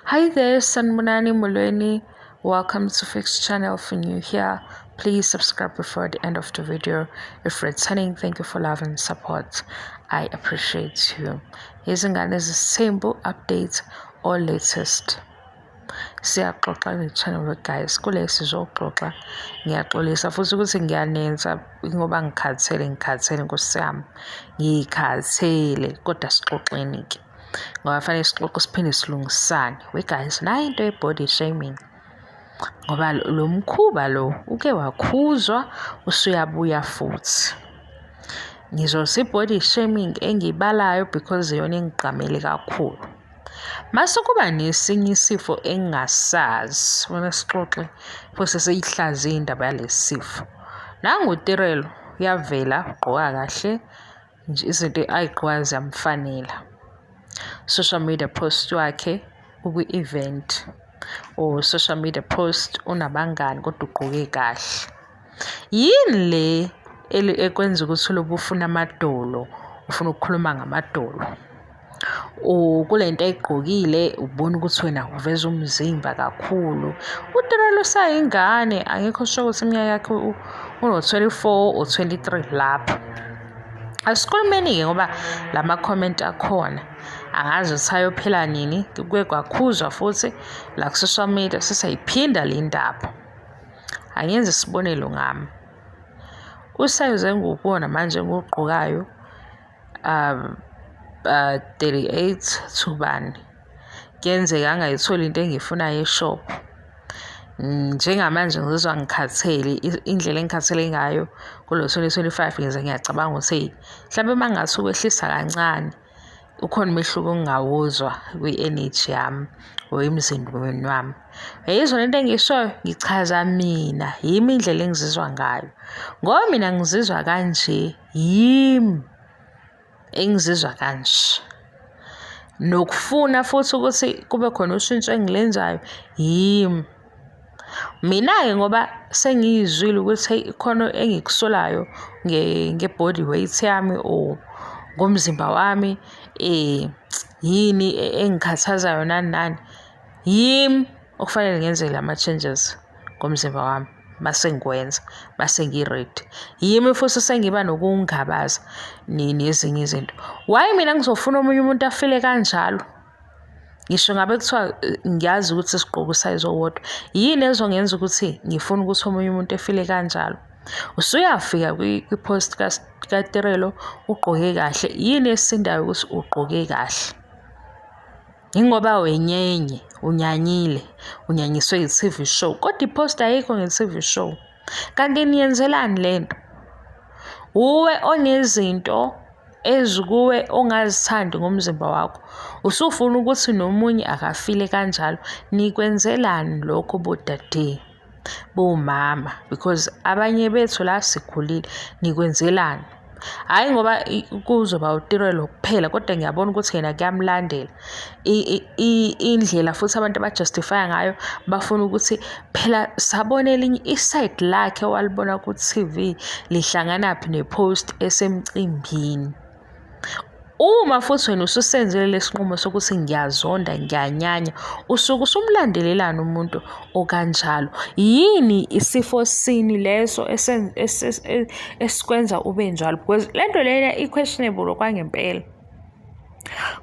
Hi there, Sanibonani Molweni. Welcome to Fix Channel. If you're new here, please subscribe before the end of the video. If returning, thank you for love and support. I appreciate you. Izingane zesithembu update or latest. Siyaxoxa kule channel, guys. Kule sizoxoxa. Ngiyaxolisa futhi ukuthi ngiyanensa ngoba ngikhathele, ngikhathele, Nkosi yami. Ngikhathele, kodwa sixoxeni ke. Ngoba fanele sixoxe siphinde silungisane. We guys, nayi into ye-body shaming. Ngoba lo mkhuba lo uke wakhuzwa, usuyabuya futhi. Ngizothi i-body shaming engiyibalayo because iyona engigqamele kakhulu. Mase kuba nesinye isifo engingasazi, wena sixoxe futhi siyihlaziye indaba yalesi sifo. Nangu uTirelo uyavela, ugqoka kahle nje, izinto ayigqokayo ziyamfanela. Social media post wakhe ukwi-event or social media post unabangani, kodwa ugqoke kahle. Yini le ekwenza ukuthi ulobe ufuna amadolo, ufuna ukukhuluma ngamadolo? Kule nto ayigqokile ubona ukuthi wena uveza umzimba kakhulu. UTirelo usayingane, angikho sure ukuthi iminyaka yakhe uno-24 or 23 lapho. Asikhulumeni-ke ngoba lama-comment akhona angazi ukuthi ayophela nini. Kuke kwakhuzwa futhi la ku-social media, sesayiphinda le ndaba. Angenze isibonelo ngami. Usayizi engiwubona manje engiwugqokayo 38 to bani. Kuyenzeka angayitholi into engiyifunayo e-shop. Njengamanje ngizizwa ngikhathele, indlela engikhathele ngayo kulo 2025, ngize ngiyacabanga ukuthi hheyi, mhlampe uma ngingase ukwehlisa kancane ukhona umehluko engingawuzwa kwi-energy yami or emzimbeni wami. Uyayizwa lento engiyishoyo? Ngichaza mina, yimi indlela engizizwa ngayo. Ngoba mina ngizizwa kanje, yimi engizizwa kanje. Nokufuna futhi ukuthi kube khona ushintsho engilenzayo, yimi. Mina-ke ngoba sengiyizwile ukuthi hheyi, khona engikusolayo nge-body weight yami or ngomzimba wami, yini engikhathazayo, nani nani, yimi okufanele ngenze lama-changes ngomzimba wami mase ngikwenza, mase ngi-ready. Yimi futhi sengiba nokungabaza nezinye izinto. Why mina ngizofuna omunye umuntu afile kanjalo? Ngisho ngabe kuthiwa ngiyazi ukuthi sigqoka usayizi owodwa, yini ezongenza ukuthi ngifune ukuthi omunye umuntu efile kanjalo? Usuyafika kwi-post kaTirelo ugqoke kahle, yini esindayo ukuthi ugqoke kahle? Yingoba wenyenye, unyanyile, unyanyiswe i-TV show, kodwa i-post ayikho nge-TV show. Kanti niyenzelani lento? Uwe onezinto ezikuwe ongazithandi ngomzimba wakho, usufuna ukuthi nomunye akafile kanjalo. Nikwenzelani lokho bodade, bomama? Because abanye bethu la sikhulile, nikwenzelani? Hhayi ngoba kuzoba uTirelo kuphela, kodwa ngiyabona ukuthi yena kuyamlandela. Indlela futhi abantu aba-justify-a ngayo, bafuna ukuthi phela sabona elinye i-side lakhe owalibona ku-TV, lihlanganaphi ne-post esemcimbini? Uma futhi wena ususenzile lesi sinqumo sokuthi ngiyazonda, ngiyanyanya, usuke usumlandelelani umuntu okanjalo? Yini, isifo sini leso esikwenza ube njalo? Because le nto lena i-questionable okwangempela.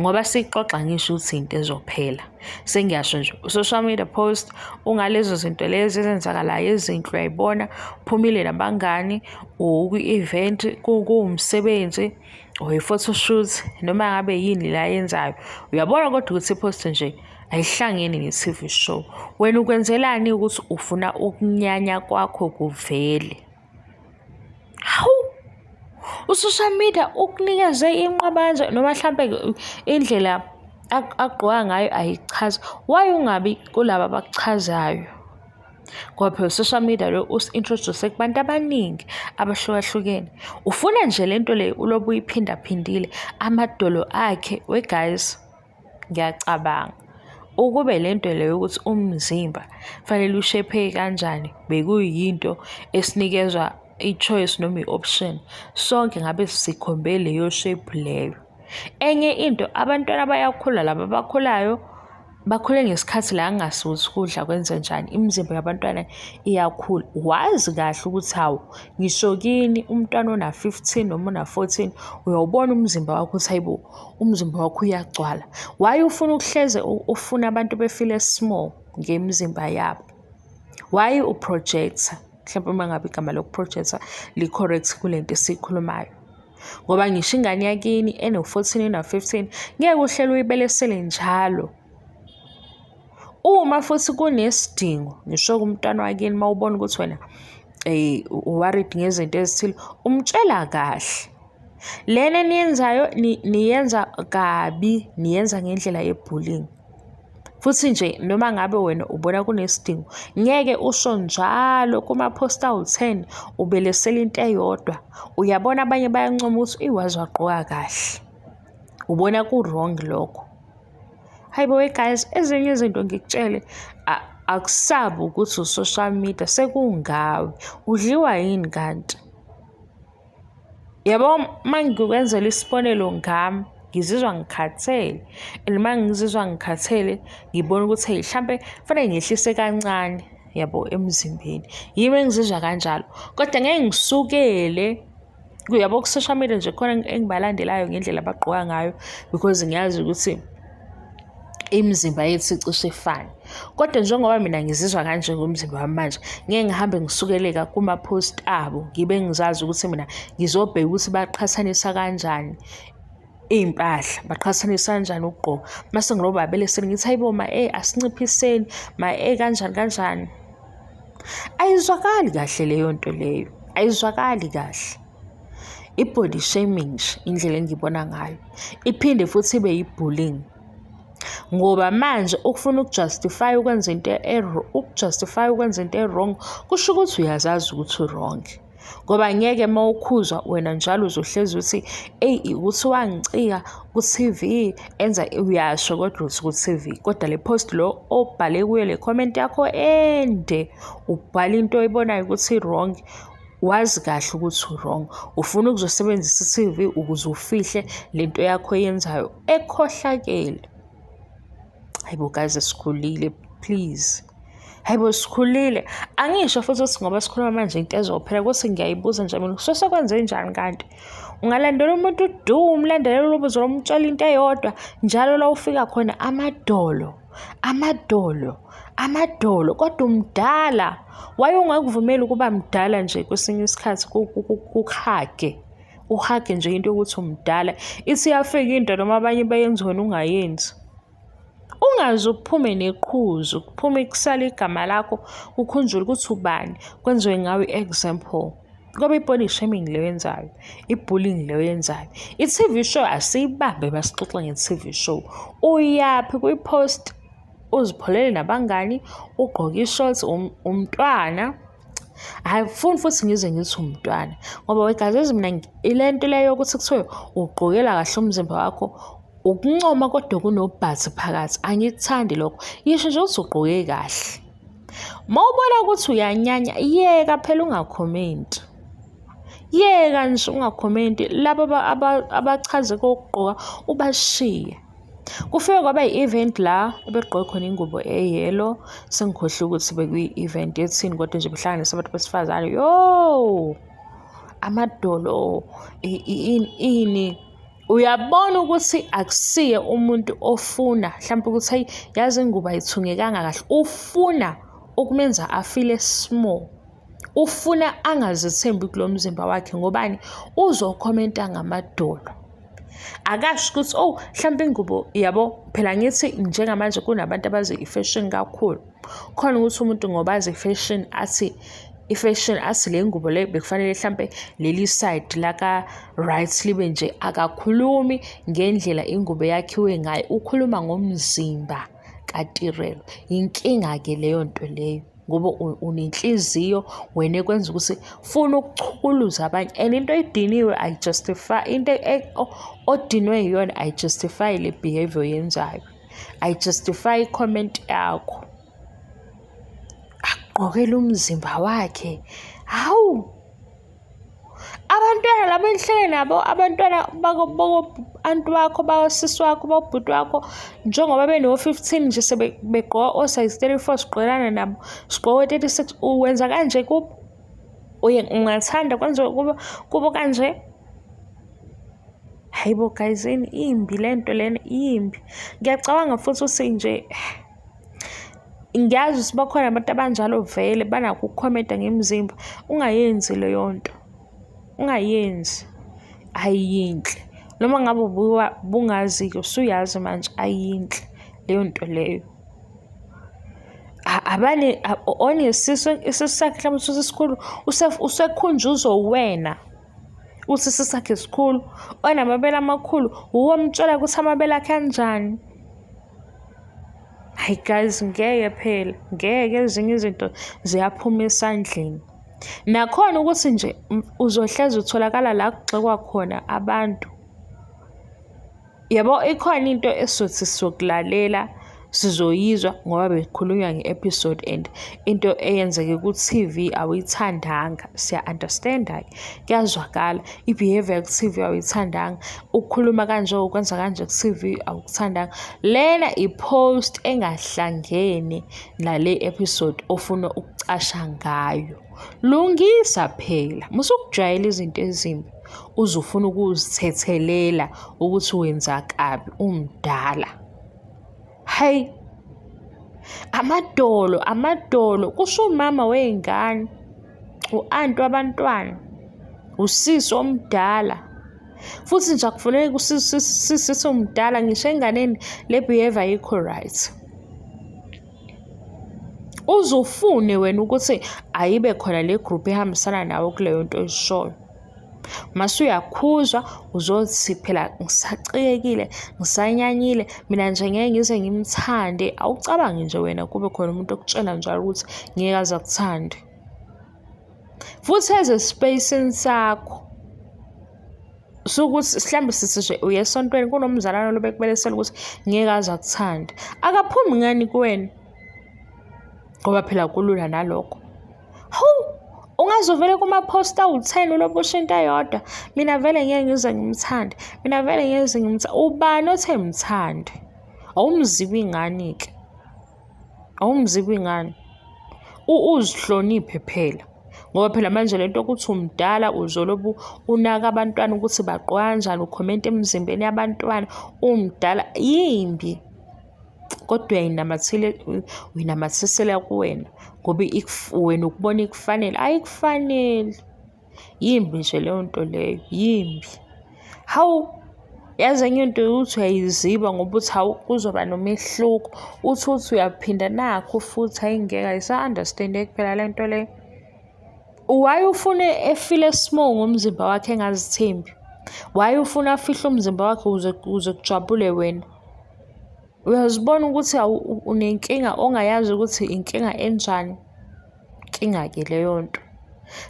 Ngoba sixoxa ngisho ukuthi into ezophela. Sengiyasho nje, social media post ungalezo zinto lezi ezenzakalayo ezinhle, uyayibona, uphumile nabangani or ukwi-event, kuwumsebenzi or i-photoshoot, noma ngabe yini la ayenzayo. Uyabona kodwa ukuthi i-post nje ayihlangene ne-TV show. Wena ukwenzelani ukuthi ufuna ukunyanya kwakho kuvele? Hawu! U-social media ukunikeze inqwaba kanje, noma hlampe indlela agqoka ngayo ayichazi. Why ungabi kulaba abakuchazayo? Ngoba phela u-social media lo usi-introduce kubantu abaningi abahlukahlukene. Ufuna nje lento le ulobe uyiphindaphindile, amadolo akhe. We guys, ngiyacabanga ukube lento le yokuthi umzimba fanele ushepheke kanjani bekuyinto esinikezwa i-choice noma i-option, sonke ngabe sikhombe leyo shape leyo. Enye into, abantwana bayakhula, laba abakhulayo. Bakhule ngesikhathi la kungasuthi ukudla kwenzenjani, imizimba yabantwana iyakhula. Wazi kahle ukuthi hawu, ngisho kini umntwana ona-15 noma ona-14 uyawubona umzimba wakho ukuthi hayibo, umzimba wakho uyagcwala. Why ufuna ukuhleze ufuna abantu befile small ngemizimba yabo? Why u-project-a? Mhlawumpe uma ngabe igama loku-project-a li-correct kule nto esiyikhulumayo. Ngoba ngisho ingane yakini eno-14 ena-15 ngeke uhlele uyibelesele njalo. Uma futhi kunesidingo, ngisho kumntwana wakini uma ubona ukuthi wena u-worried ngezinto ezithile, umtshela kahle. Lena eniyenzayo niyenza kabi, niyenza ngendlela ye-bullying. Futhi nje noma ngabe wena ubona kunesidingo, ngeke usho njalo kuma-post awu-10 ubelesela into eyodwa. Uyabona abanye bayancoma ukuthi eyi waze wagqoka kahle. Ubona ku-wrong lokho. Hayi bo guys, ezinye izinto ngikutshele akusabi ukuthi u-social media sekungawe. Udliwa yini kanti? Yabo uma ngikwenzela isibonelo ngami, ngizizwa ngikhathele and uma ngizizwa ngikhathele ngibona ukuthi hheyi hlampe kufanele ngehlise kancane yabo emzimbeni. Yimi engizizwa kanjalo, kodwa ngeke ngisukele uyabo ku-social media nje khona engibalandelayo ngendlela abagqoka ngayo because ngiyazi ukuthi imizimba yethu icishe ifane. Kodwa njengoba mina ngizizwa kanje ngomzimba wami manje, ngeke ngihambe ngisukeleka kuma-post abo, ngibe ngizazi ukuthi mina ngizobheka ukuthi baqhathanisa kanjani iy'mpahla, baqhathanisa kanjani ukugqoka. Mase ngiloku babelesela ngithi hayi bo ma-e asinciphiseni, ma-e kanjani kanjani. Ayizwakali kahle leyo nto leyo, ayizwakali kahle. I-body shaming nje indlela engibona ngayo, iphinde futhi ibe yi-bullying. Ngoba manje ukufuna uku-justify ukwenza into uku-justify ukwenza into e-wrong kusho ukuthi uyazazi ukuthi u-wrong. Ngoba ngeke uma ukhuzwa wena njalo uzohlezi uthi eyi ukuthi wangicika ku-T_V enza uyasho kodwa uthi ku-T_V kodwa le post lo obhale kuyo le comment yakho ende ubhala into oyibonayo ukuthi i-wrong, wazi kahle ukuthi u-wrong. Ufuna ukuzosebenzisa i-T_V ukuze ufihle lento yakho oyenzayo ekhohlakele. Hayi bo guys, sikhulile please. Hayi bo sikhulile. Angisho futhi ukuthi ngoba sikhuluma manje into ezophela ukuthi ngiyayibuza nje mina kusuke sekwenzenjani kanti? Ungalandela umuntu du, umlandelele ubuze umtshela into eyodwa njalo la ufika khona amadolo, amadolo, amadolo kodwa umdala. Why ungakuvumeli ukuba mdala nje kwesinye isikhathi kuhage? Uhage nje into yokuthi umdala. Ithi iyafika into noma abanye bayenza wena ungayenzi. Ungaze uphume neqhuzu, kuphume kusale igama lakho, kukhunjulwe ukuthi ubani, kwenziwe ngawe i-example. Ngoba i-body shaming le oyenzayo, i-bullying le oyenzayo. I-T_V show asiyibambe masixoxa nge-T_V show. Uyaphi kwi-post uzipholele nabangani, ugqoke i-shorts, umntwana. Angifuni futhi ngize ngithi umntwana ngoba we guys yazi mina ile nto leyo yokuthi kuthiwe ugqokela kahle umzimba wakho ukuncoma kodwa kunobhathi phakathi, angikuthandi lokho. Yisho nje ukuthi ugqoke kahle. Uma ubona ukuthi uyanyanya, yeka phela ungakhomenti. Yeka nje ungakhomenti, laba abachaze kokugqoka ubashiye. Kufike kwaba i-event la ebegqoke khona ingubo e-yellow, sengikhohlwe ukuthi bekuyi-event ethini kodwa nje behlanganisa abantu besifazane. Yo! Amadolo, ini. Uyabona ukuthi akusiye umuntu ofuna hlampe ukuthi hayi yazi ingubo ayithungekanga kahle, ufuna ukumenza afile small. Ufuna angazethembi kulo mzimba wakhe ngobani? Uzokhomenta ngamadolo. Akasho ukuthi oh hlampe ingubo yabo phela ngithi njengamanje kunabantu abazi i-fashion kakhulu. Khona ukuthi umuntu ngoba azi i-fashion athi i-fashion athi le ngubo le bekufanele hlampe leli side laka-right libe nje, akakhulumi ngendlela ingubo yakhiwe ngayo, ukhuluma ngomzimba kaTirelo. Inkinga-ke leyo nto leyo ngoba unenhliziyo wena ekwenza ukuthi funa ukuchukuluza abanye and into oyidiniwe ayi-justify into odinwe yiyona ayi-justify le behavior oyenzayo, ayi-justify i-comment yakho. Akugqokele umzimba wakhe, hawu! Abantwana laba enihlele nabo, abantwana bako-anti wakho, bakosisi wakho, bobhuti wakho, njengoba beno-15 nje sebegqoka o-size 34, sigqokelana nabo, sigqoke 36, uwenza kanje kubo? Uye ungathanda kwenziwe kubo kubo kanje? Hayi bo guys, yini imbi le nto lena, imbi. Ngiyacabanga futhi ukuthi nje ngiyazi ukuthi bakhona abantu abanjalo vele banakho ukukhomenta ngemizimba. Ungayenzi leyo nto, ungayenzi, ayiyinhle. Noma ngabe ubungazi-ke usuyazi manje ayiyinhle leyo nto leyo. Abane onesisu, isisu sakhe mhlawumbe usuthi sikhulu, usekhunjuzwa uwena ukuthi isisu sakhe sikhulu. Onamabele amakhulu, wuwe omtshela ukuthi amabele akhe anjani. Hhayi guys, ngeke phela, ngeke ezinye izinto ziyaphuma esandleni. Nakhona ukuthi nje uzohlezi utholakala la kugxekwa khona abantu. Yabo ikhona into esizothi sizokulalela sizoyizwa ngoba bekukhulunywa nge-episode and into eyenzeke ku-T_V awuyithandanga, siya-understand-a-ke, kuyazwakala. I-behaviour ku-T_V awuyithandanga, ukukhuluma kanje, ukwenza kanje ku-T_V awukuthandanga. Lena i-post engahlangene nale episode ofuna ukucasha ngayo. Lungisa phela, musa ukujwayela izinto ezimbi uze ufune ukuzithethelela ukuthi wenza kabi umdala. Hayi, amadolo, amadolo, kusho umama wey'ngane, u-anti wabantwana, usisi omdala. Futhi nje akufuneki usisi omdala ngisho enganeni le behavior ayikho right. Uze ufune wena ukuthi ayibe khona le group ehambisana nawe kuleyo nto oyishoyo. Mase uyakhuzwa uzothi phela ngisacikekile, ngisanyanyile, mina nje ngeke ngize ngimthande. Awucabangi nje wena kube khona umuntu okutshela njalo ukuthi ngeke aze akuthande. Futhi eze espacini sakho. Sukuthi mhlawumbe sithi nje uye esontweni kunomzalwane lobekubelesela ukuthi ngeke aze akuthande. Akaphumi ngani kuwena? Ngoba phela kulula nalokho. Hawu, ungaze uvele kuma-post awu-10 ulobe usho into eyodwa. Mina vele ngeke ngize ngimthande. Mina vele ngeke ngize ngimthande. Ubani othe mthande? Awumzibi ngani-ke? Awumzibi ngani? Uzihloniphe phela. Ngoba phela manje lento yokuthi umdala uzolobu unaka abantwana ukuthi bagqoka kanjani, ukhomenta emizimbeni yabantwana, umdala, yimbi. Kodwa uyinamathisela kuwena ngoba wena ukubona ikufanele. Ayikufaneli. Yimbi nje leyo nto leyo, yimbi. Hawu, yazi enye into ukuthi uyayiziba ngoba uthi hawu kuzoba nomehluko. Uthi uthi uyaphinda nakhu futhi hhayi ngeke ayisa-understand-eki phela le nto le. Why ufune efile small ngomzimba wakhe engazithembi? Why ufuna afihle umzimba wakhe ukuze kujabule wena? Uyazibona ukuthi unenkinga ongayazi ukuthi inkinga enjani? Inkinga-ke leyo nto.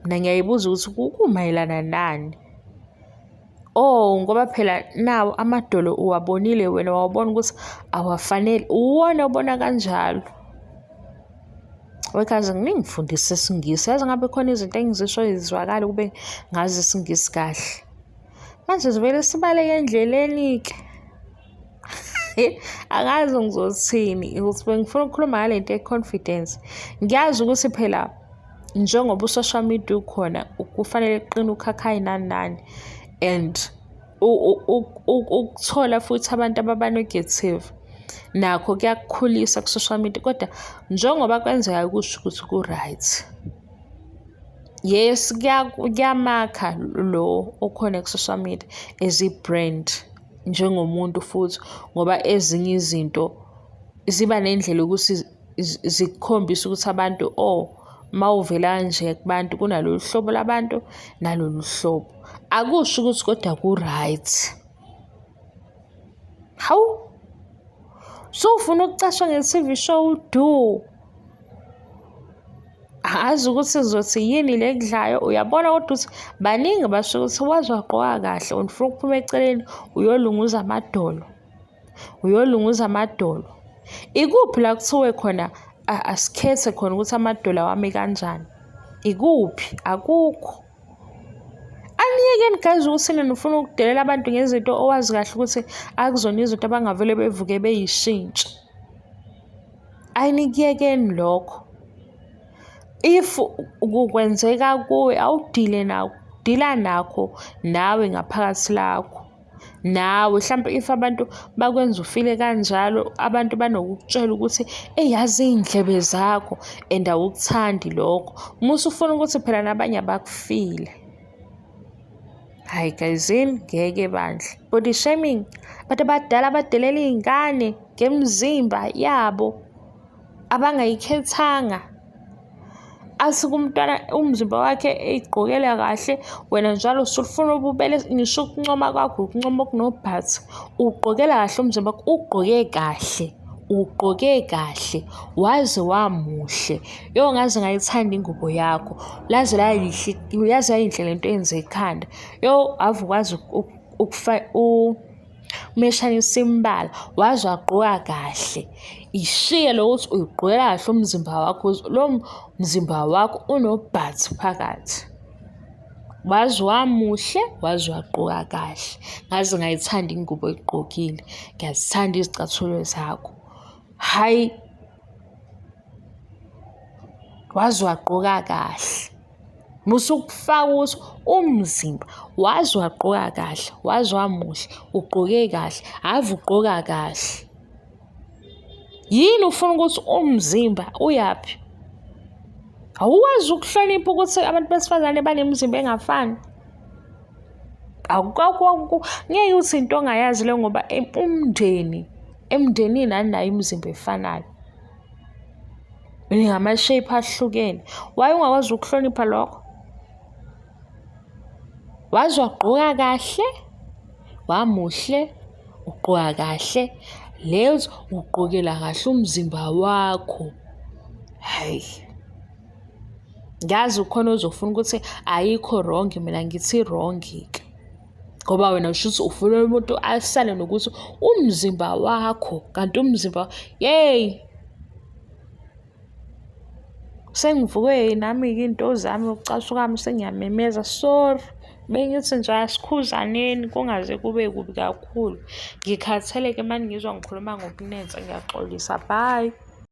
Mina ngiyayibuza ukuthi kumayelana nani? Oh, ngoba phela nawo amadolo uwabonile wena wawabona ukuthi awafanele, uwona obona kanjalo. Wekazi ningifundise isiNgisi, yazi ngabe khona izinto engizishoyo zizwakale kube ngazi isiNgisi kahle. Manje sivele sibaleke endleleni-ke. Angazi ngizothini ukuthi bengifuna ukukhuluma ngale nto ye-confidence. Ngiyazi ukuthi phela njengoba u-social media ukhona kufanele kuqine ukhakhayi nani nani and ukuthola futhi abantu ababa-negative nakho kuyakukhulisa ku-social media, kodwa njengoba kwenzeka kusho ukuthi ku-right. Yes, kuyamakha lo okhona ku-social media as i-brand njengomuntu futhi ngoba ezinye izinto ziba nendlela yokuthi zikukhombise ukuthi abantu oh mawuvela kanje kubantu kunalolu hlobo labantu nalolu hlobo. Akusho ukuthi kodwa ku-right. Hawu, sewufuna ukucasha nge-T_V show du. Angazi ukuthi ngizothi yini le ekudlayo. Uyabona kodwa ukuthi baningi basho ukuthi waze wagqoka kahle ufuna ukuphuma eceleni uyolunguza amadolo, uyolunguza amadolo. Ikuphi la kuthiwe khona asikhethe khona ukuthi amadolo awami kanjani? Ikuphi? Akukho. Aniyekeni guys ukuthi nifuna ukudelela abantu ngezinto owazi kahle ukuthi akuzona izinto abangavele bevuke beyishintshe. Ayinikuyekeni lokho. If kwenzeka kuwe awudile nakho, dila nakho nawe ngaphakathi lakho. Nawe hlampe if abantu bakwenza ufile kanjalo, abantu banokukutshela ukuthi eyi yazi iy'ndlebe zakho and awukuthandi lokho. Musa ufuna ukuthi phela nabanye abakufile. Hhayi gayizini ngeke bandla. Body shaming, abantu abadala abadelela iy'ngane ngemizimba yabo abangayikhethanga. Athi kumntwana umzimba wakhe eyigqokela kahle, wena njalo usufuna ububele, ngisho ukuncoma kwakho ukuncoma okunobhatha. Uwugqokela kahle umzimba wakho, uwugqoke kahle, uwugqoke kahle, waze wamuhle. Yo ngaze ngayithanda ingubo yakho, laze lalihle, yaze yayinhle lento oyenze ekhanda. Yo ave ukwazi umeshanisa imibala, waze wagqoka kahle. Ishiye lokuthi uyigqokela kahle umzimba wakho, lo mzimba wakho unobhathi phakathi. Waze wamuhle, waze wagqoka kahle. Ngaze ngayithanda ingubo oyigqokile, ngiyazithanda izicathulo zakho. Hhayi, waze wagqoka kahle. Musa ukufaka ukuthi umzimba waze wagqoka kahle, waze wamuhle, ugqoke kahle, ave ugqoka kahle. Yini ufuna ukuthi umzimba uyaphi? Awukwazi ukuhlonipha ukuthi abantu besifazane banemizimba engafani. Ngeke uthi into ongayazi leyo ngoba umndeni, emndenini aninayo imizimba efanayo. Ningama-shape ahlukene. Why ungakwazi ukuhlonipha lokho? Waze wagqoka kahle, wamuhle, ugqoka kahle, lezo ugqokela kahle umzimba wakho. Hhayi. Ngiyazi ukhona ozofuna ukuthi ayikho wrong, mina ngithi i-wrong-ke. Ngoba wena shuthi ufuna umuntu asale nokuthi umzimba wakho kanti umzimba yeyi. Sengivukwe nami-ke iy'nto zami ukucasuka kwami sengiyamemeza sorry. Bengithi nje asikhuzaneni kungaze kube kubi kakhulu. Ngikhathele-ke uma ningizwa ngikhuluma ngokunensa ngiyaxolisa, bye.